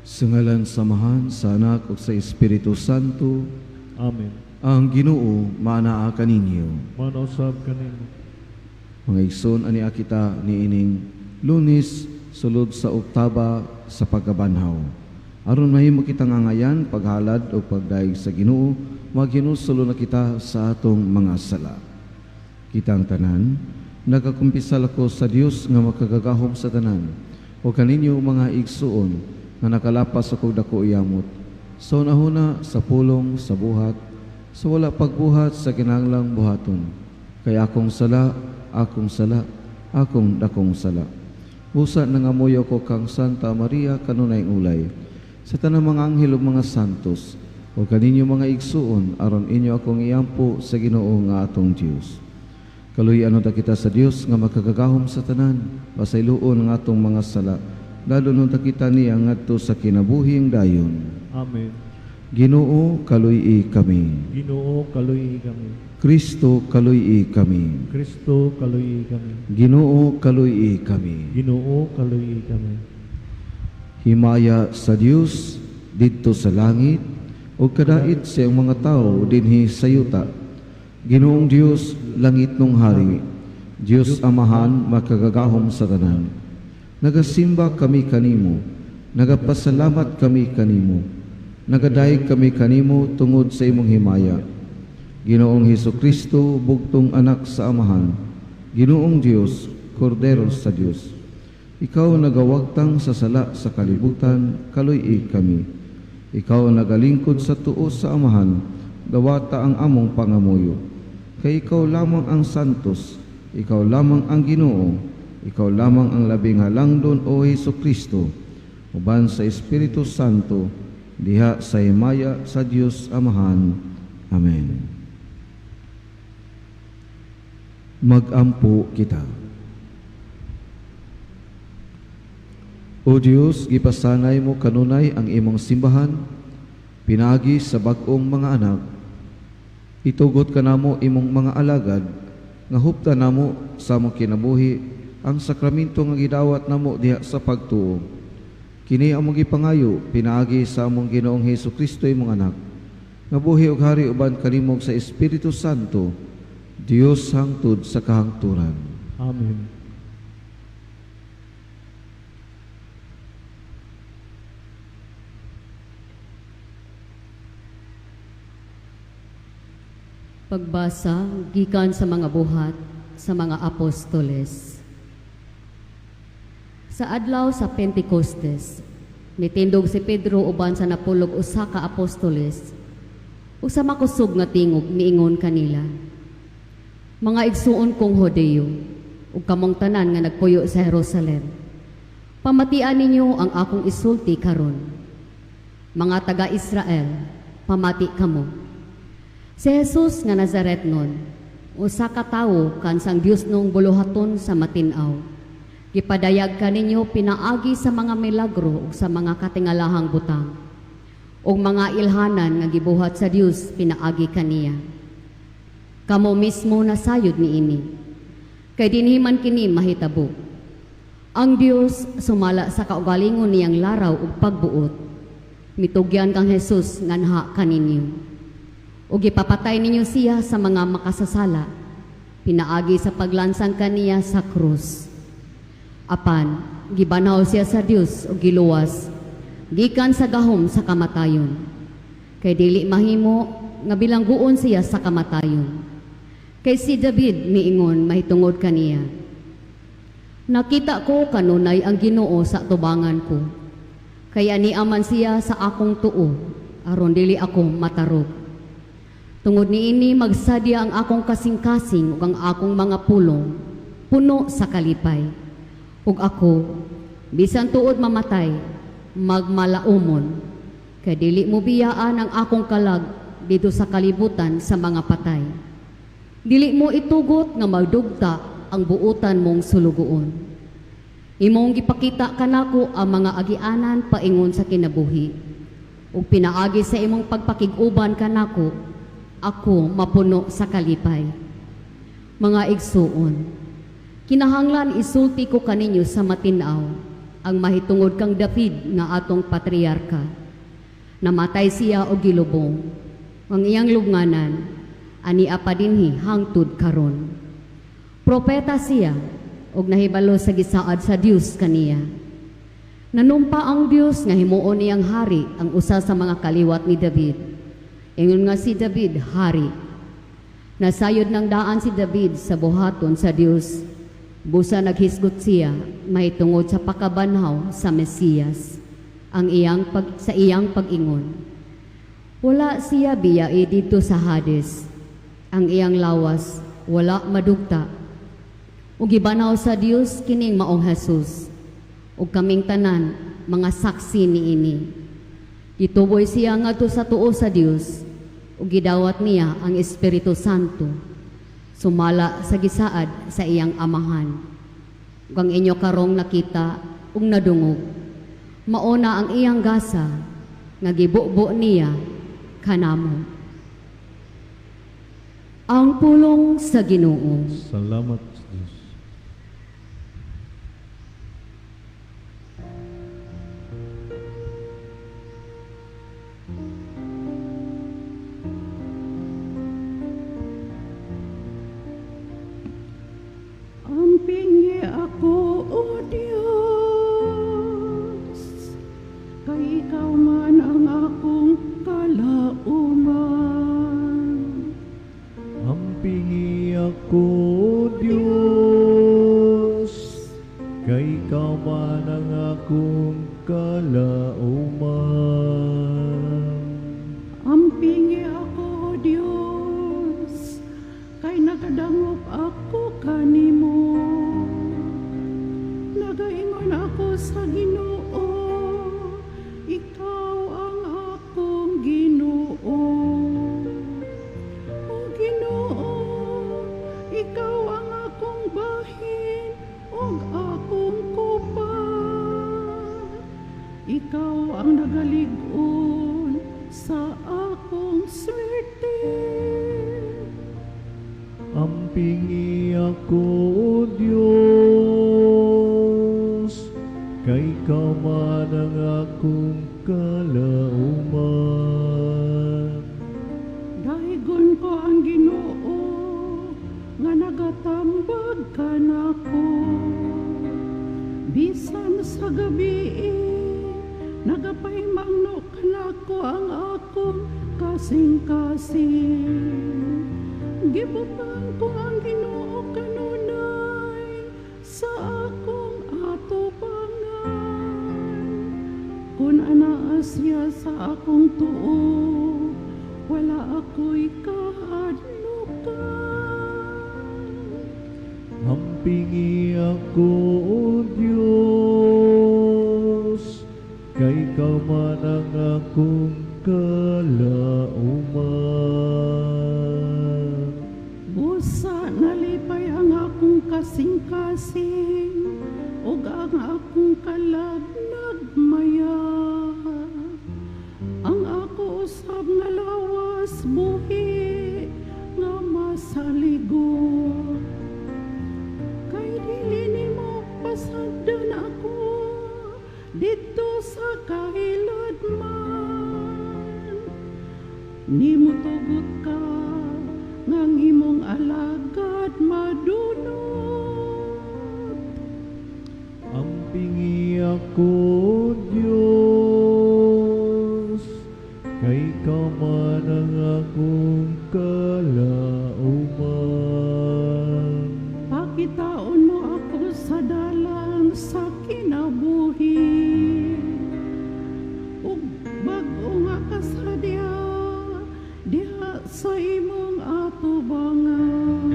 Sa ngalan sa Amahan, sa Anak ug sa Espiritu Santo. Amen. Ang Ginoo maanaa kaninyo. Maanaa usab kanimo. Mga igsoon, ania kita niining Lunes, sulod sa oktaba sa pagkabanhaw. Aron mahimo kitang angayan paghalad o pagdayeg sa Ginoo, maghinulsol una kita sa atong mga sala. Kitang tanan, nagakumpisal ako sa Dios nga makagagahom sa tanan, o kaninyo, mga igsuon, nga nakalapas ako dako yamot sa hunahuna, sa pulong, sa buhat, sa wala pagbuhat sa kinahanglang buhaton. Kay akong sala, akong sala, akong dakong sala. Busa nangamuyo ko kang Santa Maria, kanunay ulay, sa tanang mga anghel ug mga santos, o kaninyo, mga igsuon, aron inyo akong iampo sa Ginoo nga atong Dios. Kaluy-an unta kita sa Dios nga makagagahom sa tanan, pasayloon ang atong mga sala. Dadon unta kita niya ngadto sa kinabuhing dayon. Amen. Ginoo, kaluy-i kami. Ginoo, kaluy-i kami. Kristo, kaluy-i kami. Kristo, kaluy-i kami. Ginoo, kaluy-i kami. Ginoo, kaluy-i kami. Himaya sa Dios didto sa langit ug kadait sa iyang mga tawo dinhi sa yuta. Ginoong Dios, langitnong hari, Dios Amahan makagagahom sa tanan. Nagasimba kami kanimo, nagapasalamat kami kanimo, nagadayeg kami kanimo tungod sa imong himaya. Ginoong Hesus Kristo, bugtong anak sa Amahan, Ginoong Dios, Kordero sa Dios. Ikaw nagawagtang sa sala sa kalibutan, kaluy-i kami. Ikaw nagalingkod sa tuo sa Amahan, dawata ang among pangamuyo. Kay ikaw lamang ang santos, ikaw lamang ang Ginoo, ikaw lamang ang labing halangdon, o Hesus Kristo, uban sa Espiritu Santo, diha sa himaya sa Dios Amahan. Amen. Magampo kita. O Dios, gipasanay mo kanunay ang imong simbahan, pinaagi sa bag-ong mga anak. Itugot kanamo imong mga alagad, nga hupta namo sa among kinabuhi ang sakramento nga gidawat namo diha sa pagtuo. Kini among gipangayo pinaagi sa among Ginoong Hesus Kristo, imong anak, nga buhi ug hari uban kanimo sa Espiritu Santo, Dios hangtod sa kahangturan. Amen. Pagbasa gikan sa mga buhat sa mga apostoles. Sa adlaw sa Pentecostes, nitindog si Pedro uban sa 11 ka apostoles, ug sa makusog nga tingog miingon kanila: "Mga igsuon kong Hodeo, ug kamong tanan nga nagpuyo sa Jerusalem, pamatian ninyo ang akong isulti karon. Mga taga-Israel, pamati kamo. Si Jesus nga Nazaretnon, usa ka tawo kansang Dios nung buluhaton sa matin-aw. Gipadayag kaninyo pinaagi sa mga milagro ug sa mga katingalahang butang ug mga ilhanan nga gibuhat sa Dios pinaagi kaniya. Kamo mismo nasayod niini. Kay dinhi man kini mahitabo. Ang Dios sumala sa kaugalingon niyang laraw ug pagbuot, mitugyan kang Jesus nganha kaninyo. Ug gipapatay ninyo siya sa mga makasasala, pinaagi sa paglansang kaniya sa krus. Apan, gibanhaw siya sa Dios ug giluwas, gikan sa gahom sa kamatayon. Kay dili mahimo nga bilangguon siya sa kamatayon. Kay si David miingon mahitungod kaniya: 'Nakita ko kanunay ang Ginoo sa tubangan ko. Kay ania man siya sa akong tuo, aron dili ako matarog. Tungod niini magsadya ang akong kasing-kasing ug ang akong mga pulong puno sa kalipay. Ug ako, bisan tuod mamatay, magmalaumon. Kay dili mo biyaan ang akong kalag dito sa kalibutan sa mga patay. Dili mo itugot nga magdugta ang buotan mong sulugoon. Imong gipakita kanako ang mga agianan paingon sa kinabuhi. Ug pinaagi sa imong pagpakig-uban kanako, ako mapuno sa kalipay.' Mga igsuon, kinahanglan isulti ko kaninyo sa matin-aw. ang mahitungod kang David nga atong patriarka. Namatay siya og gilubong. Ang iyang lubnganan ania pa dinhi hangtod karon. Propeta siya og nahibalo sa gisaad sa Dios kaniya. Nanumpa ang Dios nga himuon niyang hari ang usa sa mga kaliwat ni David. Ingon nga si David hari. Nasayod ng daan si David sa buhaton sa Dios. Busa naghisgot siya mahitungod sa pakabanhaw sa Mesiyas ang iyang sa iyang pag-ingon. Wala siya biyai didto sa Hades. Ang iyang lawas wala madugta. Ug gibanhaw sa Dios kining maong Jesus. Ug kaming tanan mga saksi niini. Gituboy siya ngadto sa tuo sa Dios ug gidawat niya ang Espiritu Santo sumala sa gisaad sa iyang amahan. Ug ang inyo karong nakita ug nadungog, mao na ang iyang gasa nga gibubo niya kanamo. Ang pulong sa Ginoo. Salamat sa Diyos. Ampingi ako, O Diyos, kay ikaw man ang akong kalauman. Ampingi ako, O Diyos, kay ikaw man ang akong kalauman. Ampingi ako, O Diyos, kay nagadangop ako kanimo. Nagaingon ako sa Ginoo, ikaw ang akong Ginoo. O Ginoo, ikaw ang akong bahin ug akong kupa. Ikaw ang nagalig-on sa akong swerte. Ampingi ako, O Diyos, kay ikaw man ang akong kalauman. Daigon ko ang Ginoo nga nagatambag kanako. Bisan sa gabi, nagapahimangno kanako ang akong kasing-kasing. Gibutang ko ang Ginoo kanunay sa akong atubangan. Kun anaa siya sa akong tuo, wala ako'y kahadlukan. Ampingi ako, O Diyos, kay ikaw man ang akong kalauman. Busa nalipay ang akong kasing-kasing ug ang akong kalag nagmaya. Ang ako usab nga lawas buhi nga masaligot. Kay dili nimo pasagdan ako didto sa kahiladman. Nimo tugot ka nga ang imong alagad madunot. Ampingi ako, O Diyos, kay ikaw man ang akong kalauman. Pakitaon mo ako sa dalan sa kinabuhi ug bag-o nga kasadya diha sa imong atubangan.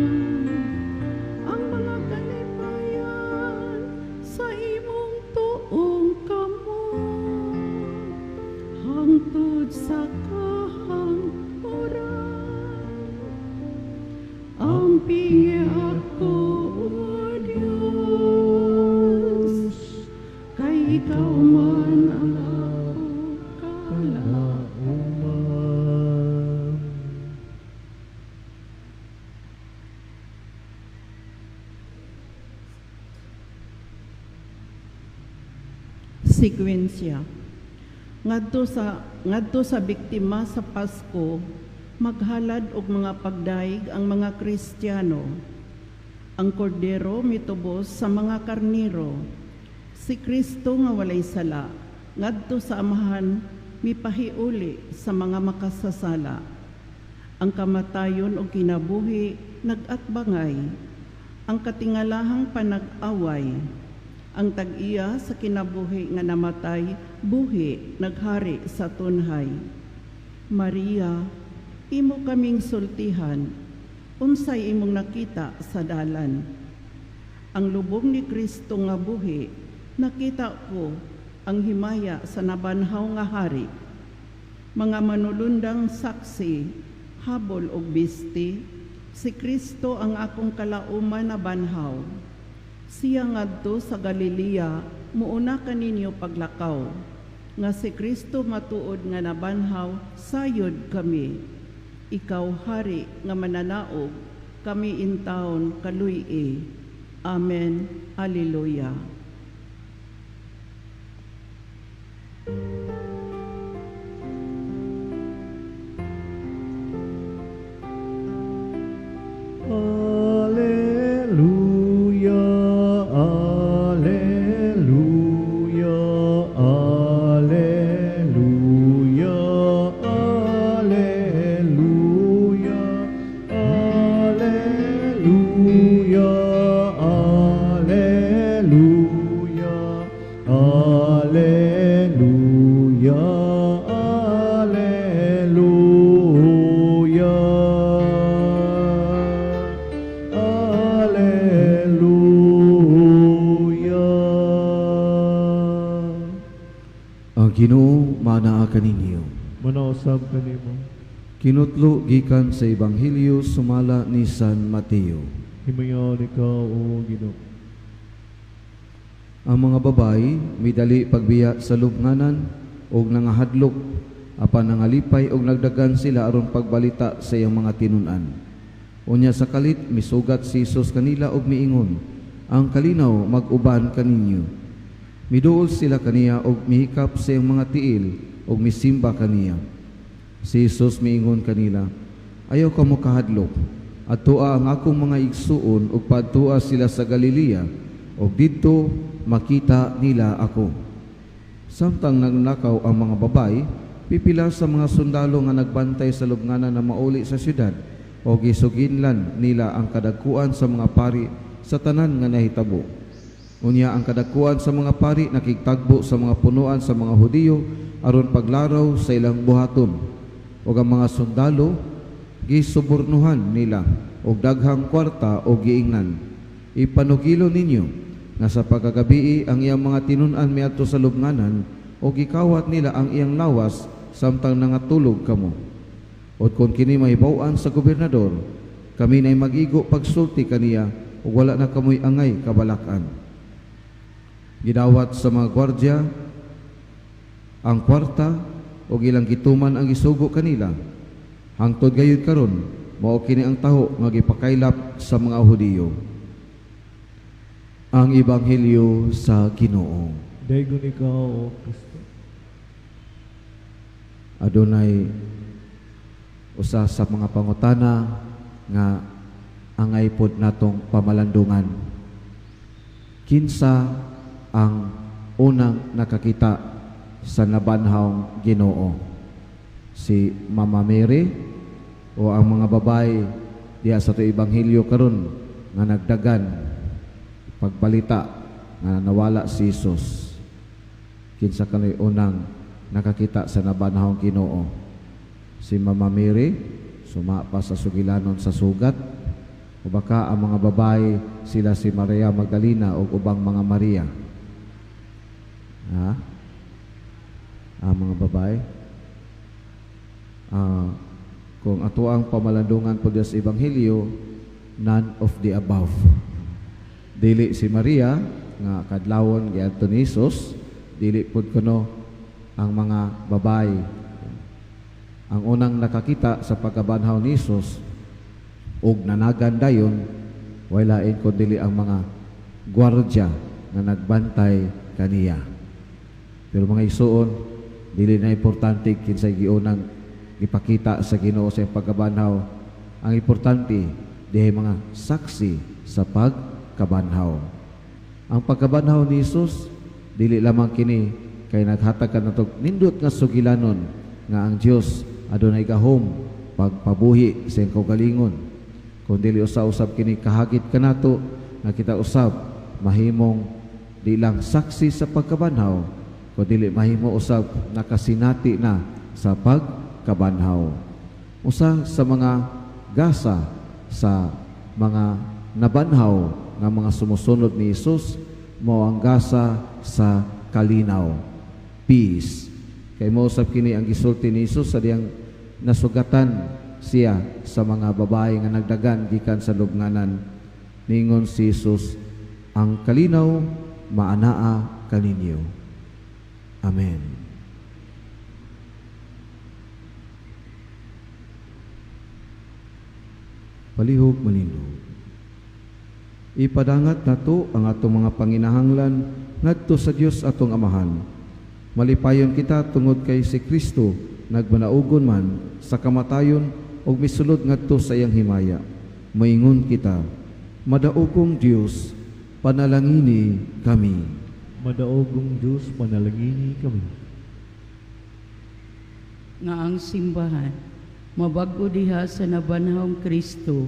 Ang mga kalipayan sa imong tuong kamot hangtod sa kahangturan. Ampingi ako, O Diyos, kay ikaw man ang akong kalauman. Kalauman. Sekwensya. Ngadto sa biktima sa Pasko, maghalad og mga pagdayeg ang mga Kristiyano. Ang kordero mitubos sa mga karniro. Si Kristo nga walay sala, ngadto sa Amahan mipahiuli sa mga makasasala. Ang kamatayon ug kinabuhi nag-atbangay. Ang katingalahang panag-away. Ang tag-iya sa kinabuhi nga namatay, buhi naghari sa tunhay. Maria, imo kaming sultihan, unsay imong nakita sa dalan? Ang lubong ni Kristo nga buhi, nakita ko ang himaya sa nabanhaw nga hari. Mga manulundang saksi, habol og bisti, si Kristo ang akong kalauman nabanhaw. Siya ngadto sa Galilea, muuna kaninyo paglakaw. Nga si Kristo matuod nga nabanhaw, sayod kami. Ikaw hari nga mananaog, kami intawon kaluy-i. Amen. Alleluia. Alleluia, Alleluia, Alleluia, Alleluia, Alleluia, Alleluia, Alleluia, Alleluia. Alleluia. Ang Ginoo manaa kaninyo. Manausab kanimo. Kinutlo gikan sa Ebanghelyo sumala ni San Mateo. Himayaon ikaw, O Ginoo. Ang mga babayi midali pagbiya sa lubnganan og nangahadlok apan nangalipay og nagdagan sila aron pagbalita sa iyang mga tinun-an. Unya sa kalit misugat si Jesus kanila og miingon, "Ang kalinaw mag-uban kaninyo." Miduol sila kaniya og mihikap sa iyang mga tiil og misimba kaniya. Si Jesus miingon kanila, "Ayaw kamo kahadlok. Adtoa ang akong mga igsuon ug padtoa sila sa Galilea ug didto makita nila ako." Samtang nagnakaw ang mga babayi, pipila sa mga sundalo nga nagbantay sa lubnganan na mauli sa syudad o gisuginlan nila ang kadagkuan sa mga pari sa tanan nga nahitabo. Unya ang kadagkuan sa mga pari nakigtagbo sa mga punuan sa mga Hudiyo aron paglaraw sa ilang buhaton. Ug ang mga sundalo gisubornuhan nila og daghang kwarta o giingnan, "Ipanugilo ninyo nga sa pagkagabii ang iyang mga tinun-an miadto sa lubnganan o gikawat nila ang iyang lawas samtang nangatulog kamo. Ug kung kini mahibaw-an sa gobernador, kami na'y magigo pagsulti kaniya ug wala na kamoy angay kabalak-an." Gidawat sa mga gwardya ang kwarta ug ilang gituman ang gisugo kanila. Hangtod gayud karon, mao kini ang taho nga gipakaylap sa mga Hudiyo. Ang Ebanghelyo sa Ginoo. Daygon ikaw, O Kristo. Adunay usa sa mga pangutana nga angay pod natong pamalandungan. Kinsa ang unang nakakita sa nabanhawng Ginoo? Si Mama Mary o ang mga babae diha sa to Ebanghelyo karon nga nagdagan pagbalita nga nawala si Jesus? Kinsa kanoy unang nakakita sa nabanhawng Ginoo? Si Mama Mary, suma pa sa sugilanon sa sugat, o baka ang mga babae sila si Maria Magdalena o ubang mga Maria? Ha? Ang mga babae? Kung ato ang pamalandungan po sa Ebanghelyo, none of the above. Dili si Maria nga kadlawon giadto ni Jesus, dili pud kuno ang mga babae. Ang unang nakakita sa pagkabanhaw ni Jesus og nanagan dayon, way lain kun dili ang mga gwardya nga nagbantay kaniya. Pero mga igsoon, dili na importante kinsay giunang gipakita sa Ginoo sa iyang pagkabanhaw. Ang importante dihay mga saksi sa pagkabanhaw. Ang pagkabanhaw ni Hesus dili lamang kini kay naghatag kanatog nindot nga sugilanon nga ang Dios adunay gahom pagpabuhi sa iyang kaugalingon. Kung dili usa-usab kini kahagit kanato nga kita usab mahimong di lang saksi sa pagkabanhaw, kun dili mahimo usab nakasinati na sa pagkabanhaw. Usa sa mga gasa sa mga nabanhaw nga mga sumusunod ni Hesus mao ang gasa sa kalinaw, peace. Kay mao usab kini ang gisulti ni Hesus sa diyang nasugatan siya sa mga babae nga nagdagan gikan sa lubnganan. Ningon si Hesus, ang kalinaw maanaa kaninyo. Amen. Palihog manindog. Ipadangat nato ang atong mga panginahanglan ngadto sa Dios atong Amahan. Malipayon kita tungod kay si Kristo nagmanaugon man sa kamatayon ug misulod ngadto sa iyang himaya. Moingon kita, madaogong Dios, panalangini kami. Madaogong Dios, panalangini kami. Nga ang simbahan mabag-o diha sa nabanhawng Kristo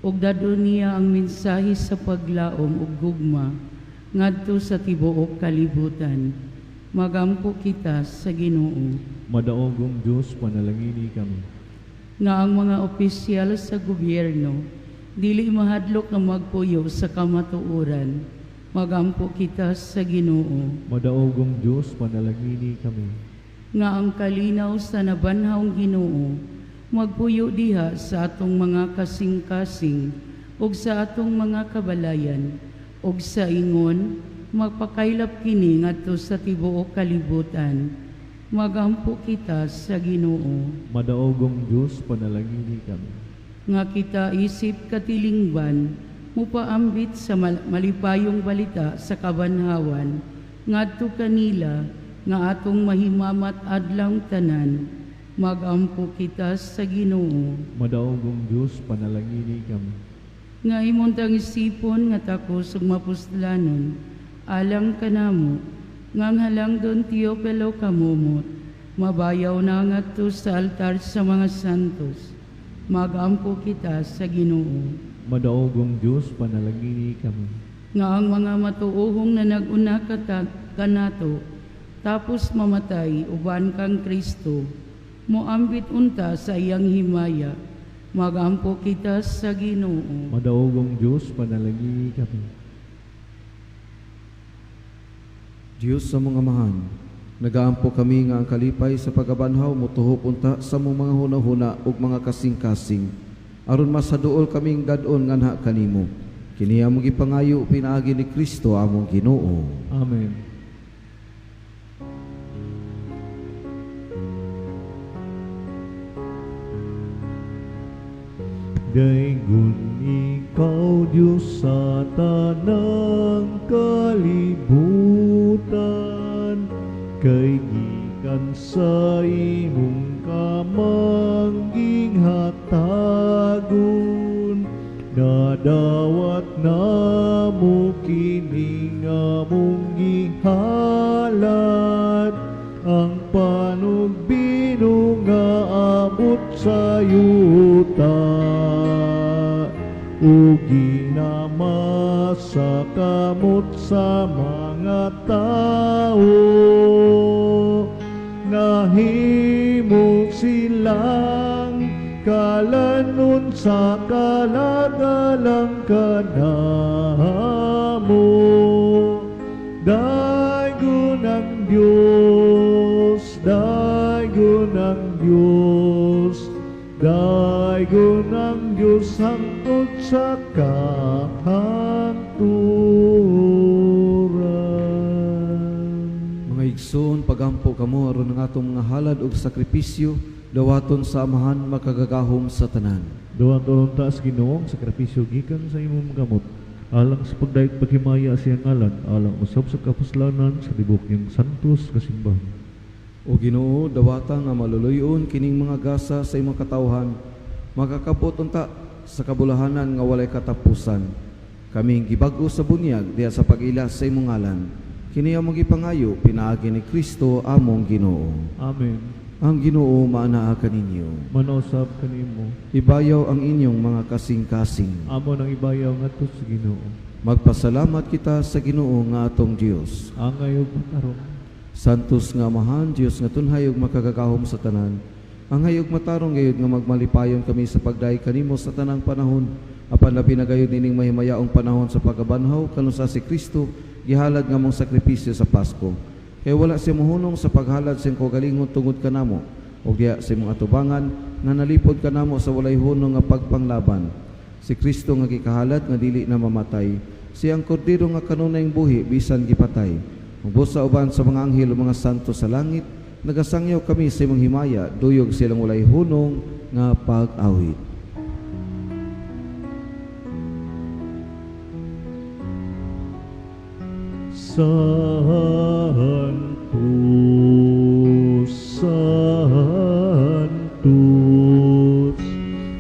ug dadon niya ang mensahe sa paglaom ug gugma ngadto sa tibuok kalibutan. Magampo kita sa Ginoo. Madaogong Dios, panalangini kami. Nga ang mga opisyal sa gobyerno dili mahadlok nga magpuyo sa kamatuoran. Magampo kita sa Ginoo. Madaogong Dios, panalangini kami. Nga ang kalinaw sa nabanhawng Ginoo magpuyo diha sa atong mga kasing-kasing ug sa atong mga kabalayan ug sa ingon magpakaylap kini ngadto sa tibuok kalibutan. Magampo kita sa Ginoo. Madaogong Dios, panalangini kami. Nga kita isip katilingban mupaambit sa malipayong balita sa kabanhawan ngadto kanila nga atong mahimamat adlaw tanan. Magampo kita sa Ginoo. Madaogong Dios, panalangini kami. Nga imong isipon nga takos ug mapuslanon alang kanamo nga ang halangdon Teopelo kamumot mabayaw na ngadto sa altar sa mga santos. Magampo kita sa Ginoo. Madaogong Dios, panalangini kami. Nga ang mga matuohong na nag-una kanato tapos mamatay uban kang Kristo moambit unta sa iyang himaya. Magampo kita sa Ginoo. Madaogong Dios, panalangini kami. Diyos sa mga amahan, nagaampo kami nga ang kalipay sa pagkabanhaw motuhop unta sa mong mga hunahuna ug mga kasing-kasing aron masaduol kaming dad-on nganha kanimo. Kini among gipangayo pinaagi ni Kristo among Ginoo. Amen. Daygon ikaw, Diyos, sa tanang kalibutan, kay gikan sa imong kamangging hatagon, nadawat namo kini nga mong gihalad, ang panugbino nga abot sa yuta. Ug ginama sa kamot sa mga tao, nahimo silang kalanon sa kalagalang kanamo. Daygon ang Diyos, daygon ang Diyos, daygon ang Diyos hangtod sa kahangturan. Mga igsoon, pagampo kamo aron ang atong mga halad ug sakripisyo dawaton sa Amahan makagagahom sa tanan. Dawaton taas Ginoo ang sakripisyo gikan sa imong kamot Alang sa pagdayeg paghimaya sa iyang ngalan, alang usab sa kapuslanan sa tibuok niyang santos nga simbahan. O Ginoo, dawata nga maluluyon kining mga gasa sa imong katawhan, makakabot unta sa kabulahanan nga walay katapusan. Kaming gibag-o sa bunyag diha sa pag-ila sa imong ngalan. Kini among gipangayo pinaagi ni Kristo among Ginoo. Amen. Ang Ginoo maanaa kaninyo. Manausab kanimo. Ibayaw ang inyong mga kasing-kasing. Amo nang ibayaw ngadto sa Ginoo. Magpasalamat kita sa Ginoo nga atong Dios. Angay ug matarong. Santos nga Amahan, Dios nga tunhay ug makagagahom sa tanan. Angay ug matarong gayud nga magmalipayon kami sa pagdayeg kanimo sa tanang panahon. Apan labi na gayud nining mahimayaong panahon sa pagkabanhaw kanusa si Kristo gihalad nga mong sakripisyo sa Pasko. Kay wala siya mohunong sa paghalad sa iyang kaugalingon tungod kanamo, ug diha sa imong atubangan nga nalipod kanamo sa walay hunong nga pagpanglaban. Si Kristo nga gikahalad nga dili na mamatay, siya ang kordero nga kanunayng buhi bisan gipatay. Ug busa uban sa mga anghel ug mga santo sa langit, nagasangyaw kami sa imong himaya, duyog silang walay hunong nga pag-awit. Santos,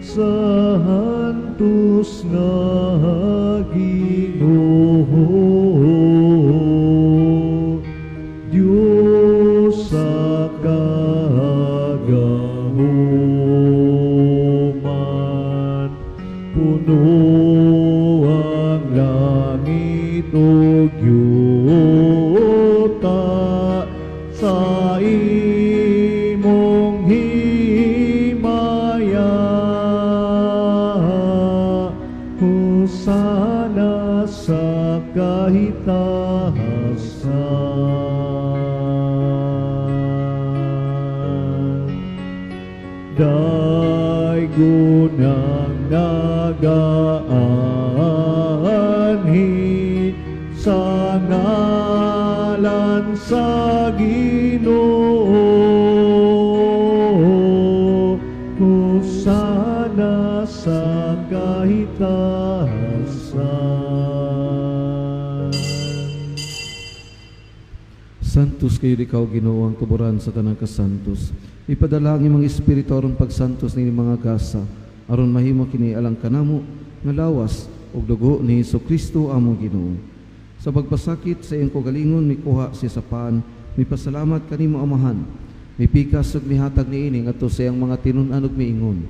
Santos, Santos nga Ginoo, Dios sa kagahuman, puno ang langit ug yuta sa imong himaya. Hosana sa kahitahasan. Daygon ang nagaanhi sa ngalan sa Ginoo. Hosana sa kahitahasan. Santos kayo ikaw, Ginoo, ang tuburan sa tanang kasantos. Ipadala ang imong espiritu aron pagsantos ni mga gasa, aron mahimo kini alang kanamo nga lawas ug dugo ni Hesukristo among Ginoo. Sa pagpasakit sa iyang kaugalingon mikuha siya sa pan, mipasalamat kanimo Amahan, mipikas ug mihatag niini ngadto sa iyang mga tinun-an ug miingon.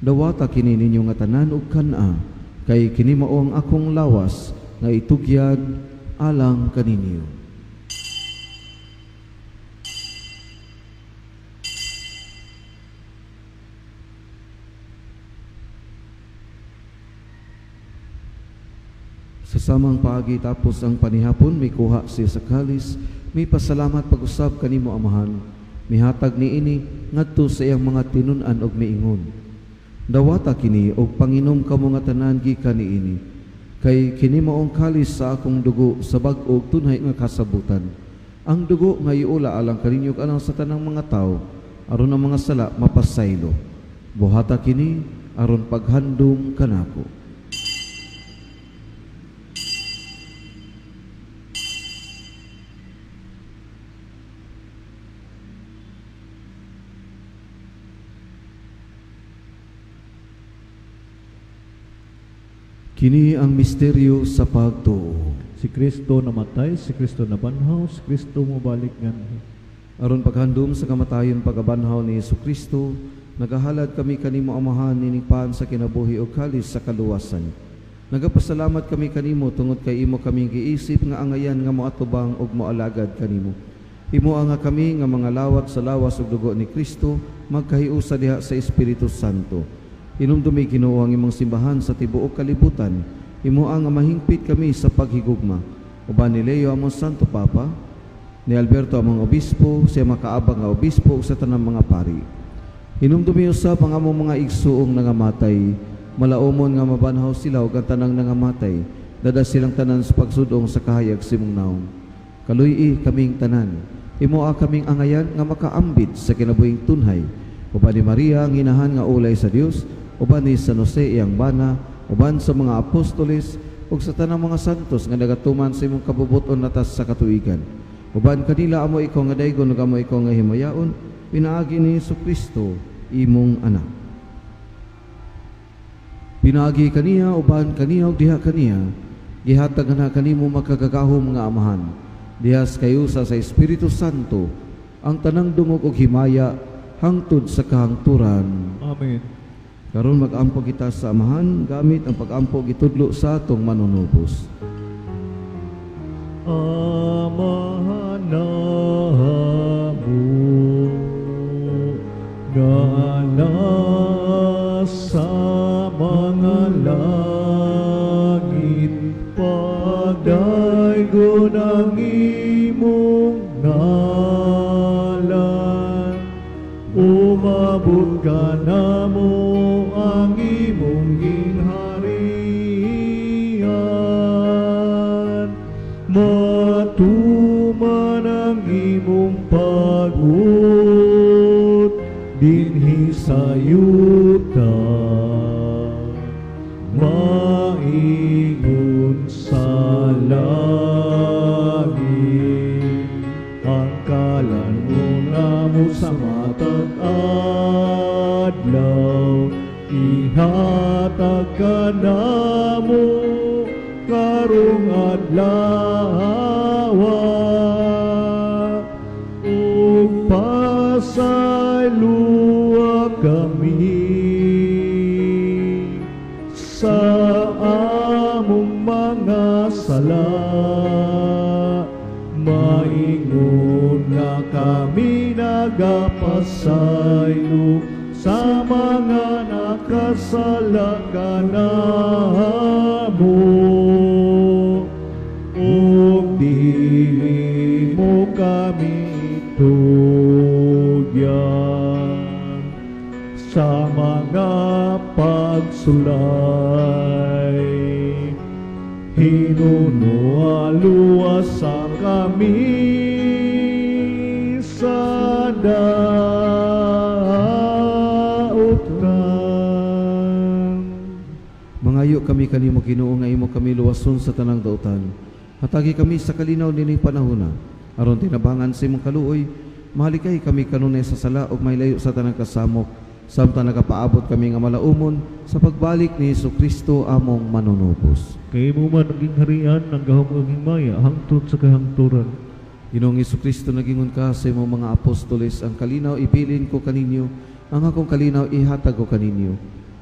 Dawata kini ninyo nga tanan ug kan-a, kay kini mao ang akong lawas nga itugyan alang kaninyo. Sa samang paagi tapos ang panihapon, mikuha siya sa kalis, mipasalamat pag-usab kanimo Amahan, mihatag niini ngadto sa iyang mga tinun-an og miingon. Dawata kini og panginom kamo nga tanan gikan niini, kay kini maong kalis sa akong dugo sa bag-o ug tunhay nga kasabutan. Ang dugo nga iula alang kaninyo ug alang sa tanang mga tawo, aron ang mga sala mapasaylo. Buhata kini aron paghandom kanako. Kini ang misteryo sa pagtuo. Si Kristo namatay, si Kristo nabanhaw, si Kristo mobalik nganhi. Aron paghandom sa kamatayon pagabanhaw ni Hesukristo, nagahalad kami kanimo Amahan nining pan sa kinabuhi ug kalis sa kaluwasan. Nagapasalamat kami kanimo tungod kay imo kaming giisip nga angayan nga moatubang ug moalagad kanimo. Imo nga kami nga mga lawat sa lawas ug dugo ni Kristo magkahiusa diha sa Espiritu Santo. Inumdumi Ginoo ang imong simbahan sa tibuok kalibutan. Imo ang mahingpit kami sa paghigugma. Uban ni Leo among Santo Papa, ni Alberto among Obispo, siya makaabang nga obispo ug sa tanang mga pari. Hinumdumi usab ang among mga igsuong nangamatay, malaumon nga mabanhaw sila ug ang tanang nangamatay, dada silang tanan sa pagsudong sa kahayag sa imong naong. Kaluy-i kaming tanan, imo a kaming angayan nga makaambit sa kinabuhing tunhay. Uban ni Maria ang inahan nga ulay sa Dios, uban ni San Jose iyang bana, uban sa mga apostoles, ug sa tanang mga santos nga nagatuman sa imong kabubuton natas sa katuigan. Uban kanila amo ikaw nga daygon ug amo ikaw nga himayaon, pinaagi ni Hesukristo imong anak. Pinaagi kaniya, uban kaniya ug diha kaniya, gihatag na kanimo makagagahom nga Amahan. Dihas kayusa sa Espiritu Santo ang tanang dungog ug himaya hangtod sa kahangturan. Amen. Karon mag-ampo kita sa Amahan gamit ang pag-ampo gitudlo sa atong manunubos. Amahan namo nga nasa mga langit, pagdaygon ang imong ngalan, umabot ka namo ang imong gingharian, matuman ang imong pag-ut dinhi sa yuta, maingon sa langit. Ang kalan mo namo sa matag adlaw, ihatag ka namo karong adlaw, ug pasayloa kami sa among mga sala, maingon nga kami nagapasaylo sa mga nakasala kanamo, ug dili mo kami tugyan sa mga pagsulay. Hinunualuwas kami sa dautan. Mangayo kami kanimo Ginoo nga imo kami luwason sa tanang dautan. Hatagi kami sa kalinaw nining panahona, aron tinabangan sa imong kaluoy, mahalikay kami kanunay sa sala ug mahilayo sa tanang kasamok, samtang nagapaabot kami nga malaumon sa pagbalik ni Hesukristo among manunubos. Kay imo man ang gingharian, ang gahom ug himaya hangtod sa kahangturan. Ginoong Hesukristo, nagingon ka sa imong mga apostoles, ang kalinaw ibilin ko kaninyo, ang akong kalinaw ihatag ko kaninyo.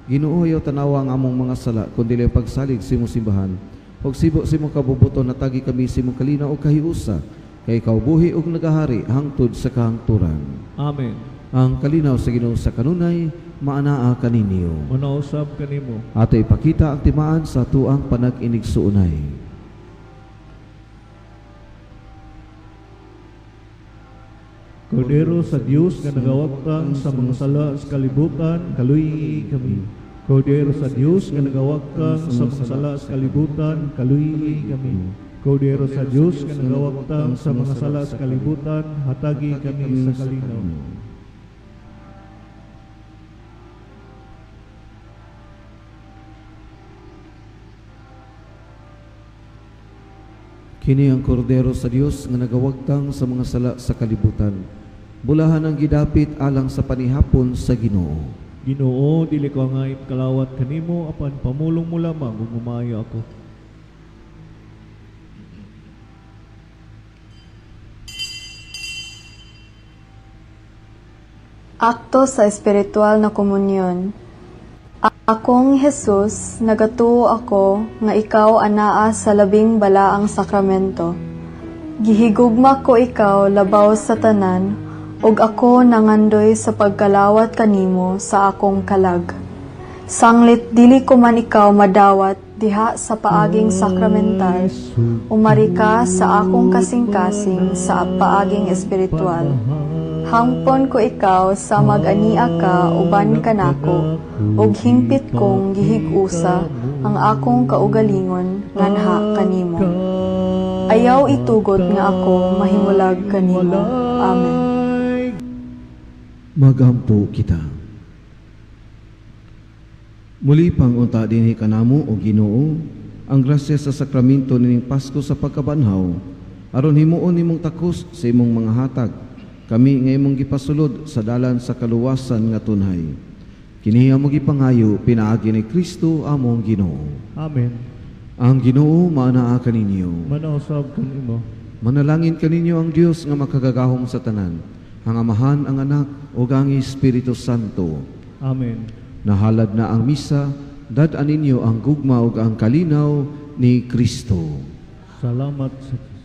Ginoo, ayaw tanawa ang among mga sala, kundi ang pagsalig sa imong simbahan. Ug sibo sa imong kabubuton, natagi kami sa imong kalinaw ug kahiusa, kay ikaw buhi ug nagahari hangtod sa kahangturan. Amen. Ang kalinaw sa Ginoo sa kanunay maanaa kaninyo. Manausab kanimo. Ato ipakita ang timaan sa tuang panag-inigsuonay. Kordero sa Dios nga nagawagtang sa mga sala sa kalibutan, kaluyi kami. Kordero sa Dios nga nagawagtang sa mga sala sa kalibutan, kaluyi kami. Kordero sa Dios nga nagawagtang sa mga sala sa kalibutan, hatagi kami sa kalinaw. Kini ang kordero sa Dios nga nagawagtang sa mga sala sa kalibutan. Bulahan ang gidapit alang sa panihapon sa Ginoo. Ginoo, dili ko angay kalawat kanimo, apan pamulong mo lamang ug humayo ako. Akto sa espiritual na komunyon. Akong Jesus, nagatuo ako nga ikaw anaa sa labing balaang sakramento. Gihigugma ko ikaw labaw sa tanan, ug ako nangandoy sa pagkalawat kanimo sa akong kalag. Sanglit dili ko man ikaw madawat diha sa paaging sakramental, umari ka sa akong kasing-kasing sa paaging espiritual. Hangpon ko ikaw sa mag-ania ka uban kanako, ug hingpit kong gihig-usa ang akong kaugalingon nganha kanimo. Ayaw itugot nga ako mahimulag kanimo. Amen. Magampo kita. Muli pang unta dinhi kanamo o Ginoo, Ang grasya sa sakramento nining Pasko sa pagkabanhaw, aron himuon nimong takos sa imong mga hatag, kami nga imong gipasulod sa dalan sa kaluwasan nga tunhay. Kini among gipangayo pinaagi ni Kristo among Ginoo. Amen. Ang Ginoo maanaa kaninyo. Manausab kanimo. Manalangin kaninyo ang Dios nga makagagahom sa tanan, ang Amahan, ang Anak, ug ang Espiritu Santo. Amen. Nahalad na ang misa, dad-an ninyo ang gugma ug ang kalinaw ni Kristo. Salamat sa Diyos.